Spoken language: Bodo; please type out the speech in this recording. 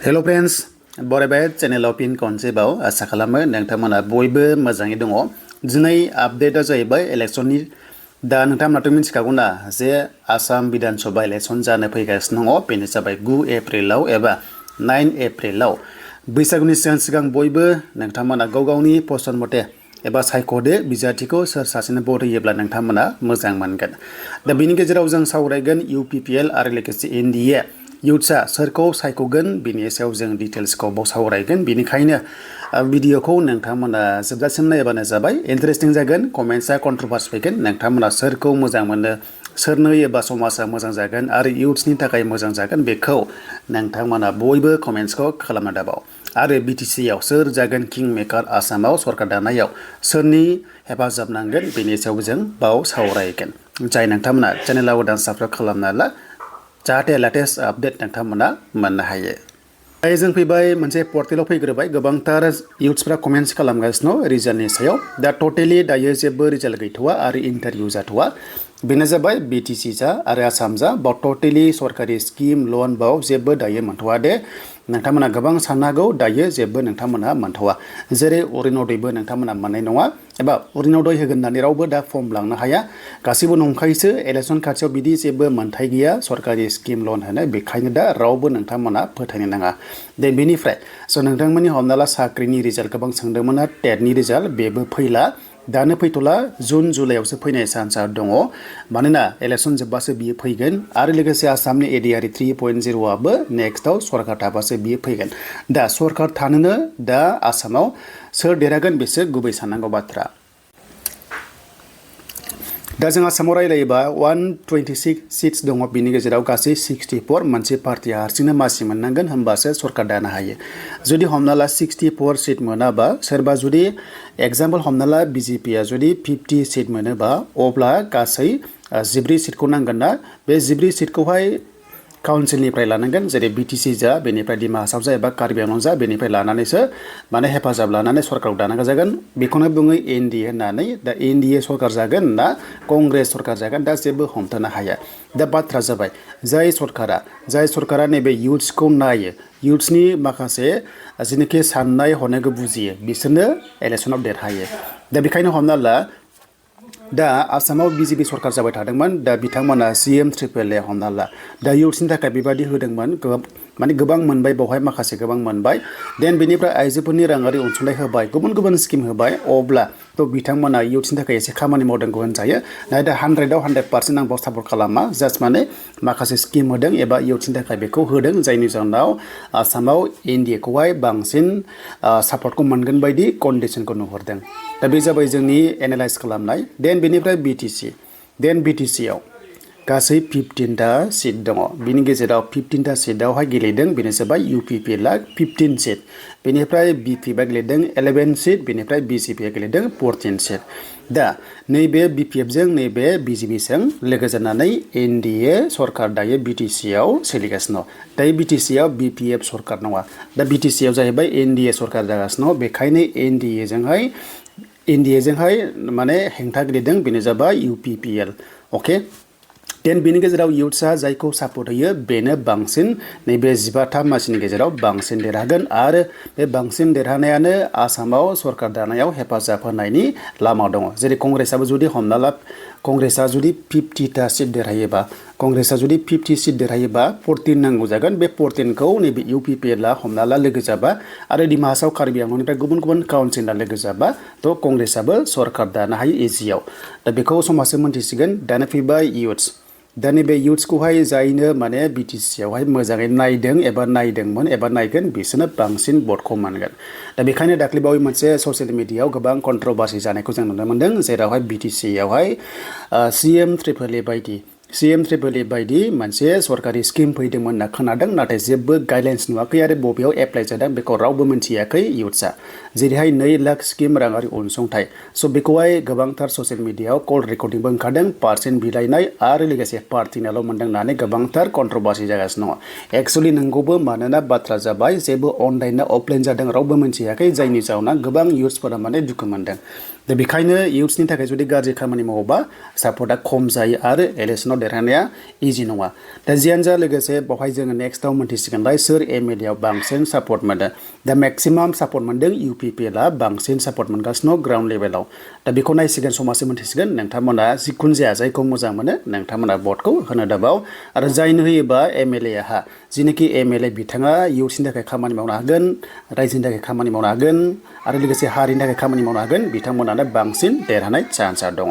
हेलो फ्रेंड्स बरायबाय चैनलाव फिन खनसेबाव आसा खालामो नोंथांमोना बयबो मोजाङै दङ। दिनै आपडेटआ जाहैबाय इलेक्शननि। दा नोंथांमोनाथ' मिथिखागौना जे आसाम विधान सभा इलेक्शन जानो फैगासिनो दङ। बेनो जाबाय 9 एप्रिलाव एबा 9 एप्रिलाव। बैसागुनि सिगां बयबो नोंथांमोना गाव गावनि पसन्द मथे एबा सायख'दो बिजाथिखौ सोर सासेनो भट होयोब्ला नोंथांमोना मोजां मोनगोन। दा बेनि गेजेराव जों सावरायगोन UPPL आरो लोगोसे NDA युथ्सआ सोरखौ सायख'गोन बेनि सायाव जों डिटेल्सखौ सावरायगोन। बेनिखायनो भिडिअखौ नोंथांमोना जोबजासिम नायबानो जाबाय। इन्टारेस्टिं जागोन, कमेन्ट्सआ कन्ट्रोभार्सि फैगोन। नोंथांमोना सोरखौ मोजां मोनो, सोरनो एबा समाजा मोजां जागोन आरो युथ्सनि थाखाय मोजां जागोन बेखौ नोंथांमोना बयबो कमेन्ट्सखौ खालामना दाबाव। आरो BtC आव सोर जागोन किं मेकार, आसामाव सरकार दानायाव सोरनि हेफाजाब नांगोन बेनि सायाव जों बाव सावरायगोन। जाय नोंथांमोना चेनेलाव गोदान साबस्क्राइब खालामना ला जाहाथे लेटेस्ट आपडेट नोंथांमोना मोननो हायो। दायो जों फैबाय मोनसे पर्टेलाव फैग्रोबाय। गोबांथार युथ्सफ्रा कमेन्ट्स खालामगासिनो रिजाल्टनि सायाव। दा टटेलि दायो जेबो रिजाल्ट गैथ'वा आरो इन्टारभिउ जाथ'वा। बेनो जाबाय BtC जा आरो आसाम जा बाव टटेलि सरकारि स्किम लन बाव जेबो दायो मोनथ'वा दे। नोंथांमोना गोबां साननो हागौ दायो जेबो नोंथांमोना मोनथ'वा। जेरै अरुणोदयबो नोंथांमोना मोननाय नङा एबा अरुणोदय होगोन होननानै रावबो दा फर्म लांनो हाया। गासैबो नंखायसो इलेक्शन खाथियाव बिदि जेबो मोन्थाय गैया सरकारि स्किम लन होनो। बेखायनो दा रावबो नोंथांमोना फोथायनो नाङा। दे बेनिफ्राय नोंथांमोननि हमना ला साख्रिनि रिजाल्ट गोबां सोंदोंमोन टेटनि रिजाल्ट बेबो फैला। दानो फैथ'ला, जुन जुलाइआवसो फैनाय चान्सआ दङ। मानोना इलेक्शन जोब्बासो बियो फैगोन आरो लोगोसे आसामनि NDA 3.0 आबो नेक्स्टआव सरकार थाबासो बियो फैगोन। दा सरकार थानोनो दा आसामाव सोर देरहागोन बेसो गुबै साननांगौ बाथ्रा। दा जों आसामाव रायलायोबा 126 सिट्स दङ। बिनि गेजेराव गासै 64 मोनसे पार्टिया हारसिंनो मासि मोननांगोन होमबासो सरकार दानो हायो। जुदि हमना ला 64 सिट मोनाबा सोरबा जुदि एग्जाम्पल हमना ला BJP आ जुदि 50 सिट मोनोबा अब्ला गासै 14 सिटखौ नांगोन ना। बे 14 सिटखौहाय काउन्सिलनिफ्राय लानांगोन। जेरै BtC जा बेनिफ्राय डिमा हासाव जा एबा कार्बि आंलं जा बेनिफ्राय लानानैसो माने हेफाजाब लानानै सरकारखौ दानांगौ जागोन। बेखौनो बुङो NDA होननानै। दा NDA सरकार जागोन ना कंग्रेस सरकार जागोन दा जेबो हमथानो हाया। दा बाथ्रा जाबाय जाय सरकारा नैबे युथ्सखौ नायो, युथ्सनि माखासे जेनाखि साननाय हनायखौ बुजियो बिसोरनो इलेक्शनाव देरहायो। दा बेखायनो हमना ला दा आसामाव BJP सरकार जाबाय थादोंमोन। दा बिथांमोना CM AAA हमना ला दा युथ्सनि थाखाय बेबादि होदोंमोन। माने गोबां मोनबाय, बावहाय माखासे गोबां मोनबाय। देन बेनिफ्राय आइजोफोरनि राङारि अनसुंथाइ होबाय, गुबुन गुबुन स्किम होबाय। अब्ला बिथांमोना युथ्सनि थाखाय एसे खामानि मावदोंखौ होनजायो। नाथाय दा 100आव 100% आं सापर्ट खालामा। जास्ट माने माखासे स्किम होदों एबा युथ्सनि थाखाय बेखौ होदों जायनि जाहोनाव आसामाव NDA खौहाय बांसिन सापर्टखौ मोनगोन बायदि कन्डिशनखौ नुहुरदों। दा बे जाबाय जोंनि एनालाइज खालामनाय। देन बेनिफ्राय BtC आव गासै 15टा सिट दङ। बिनि गेजेराव 15टा सिटआवहाय गेलेदों बेनो जाबाय UPPL आ 15 सिट, बेनिफ्राय BPF आ गेलेदों 11 सिट, बेनिफ्राय BJP आ गेलेदों 14 सिट। दा नैबे BPF जों नैबे BJP जों लोगो जानानै NDA सरकार दायो BtC आव सोलिगासिनो दं। दायो BtC आव BPF सरकार नङा। दा BtC आव जाहैबाय NDA सरकार जागासिनो दं। बेखायनो NDA जोंहाय माने हेंथा गेलेदों बेनो जाबाय UPPL। अके। देन बेनि गेजेराव युथ्सआ जायखौ सापर्ट होयो बेनो बांसिन नैबे 15टा मासिनि गेजेराव बांसिन देरहागोन आरो बे बांसिन देरहानायानो आसामाव सरकार दानायाव हेफाजाब होनायनि लामा दङ। जेरै कंग्रेसआबो जुदि हमना ला कंग्रेसआ जुदि 50टा सिट देरहायोबा 14 नांगौ जागोन। बे 14खौ नैबे UPPL आ हमना ला लोगो जाबा आरो डिमा हासाव कार्बि आंलंनिफ्राय गुबुन गुबुन काउन्सिलआ लोगो जाबा कंग्रेसआबो सरकार दानो हायो इजियाव। दा बेखौ समाजसो मोनथिसिगोन। दानो फैबाय युथ्स। दा नैबे युथ्सखौहाय जायनो माने BtC आवहाय मोजाङै नायदों एबा नायदोंमोन एबा नायगोन बिसोरनो बांसिन भटखौ मोनगोन। दा बेखायनो दाख्लैबावै मोनसे ससियेल मिडियायाव गोबां कन्ट्रोभार्सि जानायखौ जों नुनो मोन्दों। जेरावहाय BtC आवहाय CM AAA बायदि मोनसे सरकारि स्किम फैदोंमोन होनना खोनादों। नाथाय जेबो गाइडलाइन्स नुवाखै आरो बबेयाव एप्लाइ जादों बेखौ रावबो मिन्थियाखै युथ्सआ। जेरैहाय 2 लाख स्किम राङारि अनसुंथाइ। बेखौहाय गोबांथार ससियेल मिडियायाव कल रेकर्डिंबो ओंखारदों, पार्सेन्ट बिलाइनाय आरो लोगोसे पार्टिनाल' मोनदों होननानै गोबांथार कन्ट्रोभार्सि जागासिनो दङ। एक्सुवेलि नंगौबो, मानोना बाथ्रा जाबाय जेबो अनलाइन ना अफलाइन जादों रावबो मिन्थियाखै जायनि जाउनाव गोबां युथ्सफोरा माने दुखु मोनदों। दा बेखायनो इउथ्सनि थाखाय जुदि गाज्रि खामानि मावोबा सापर्टआ खम जायो आरो इलेक्सनाव देरहानाया इजि नङा। दा जियानो जा लोगोसे बेवहाय जोङो नेक्स्टआव मोनथिसिगोनलाय सोर एमएलए आव बांसिन सापर्ट मोनदों। दा मेक्सिमाम सापर्ट मोनदों UPPL आ बांसिन सापर्ट मोनगासिनो ग्राउन्ड लेभेलाव। दा बेखौ नायसिगोन समाजसो मोनथिसिगोन। नोंथांमोना जिखुनु जाया जायखौ मोजां मोनो नोंथांमोना भटखौ होनो दाबाव। आरो जायनो होयोबा एमएलए हा जिनोखि एमएलए बिथाङा इउथ्सनि थाखाय खामानि मावनो हागोन, रायजोनि थाखाय खामानि मावनो हागोन आरो लोगोसे हारिनि थाखाय खामानि मावनो हागोन, बिथांमोनानो बांसिन देरहानाय चान्सआ दङ।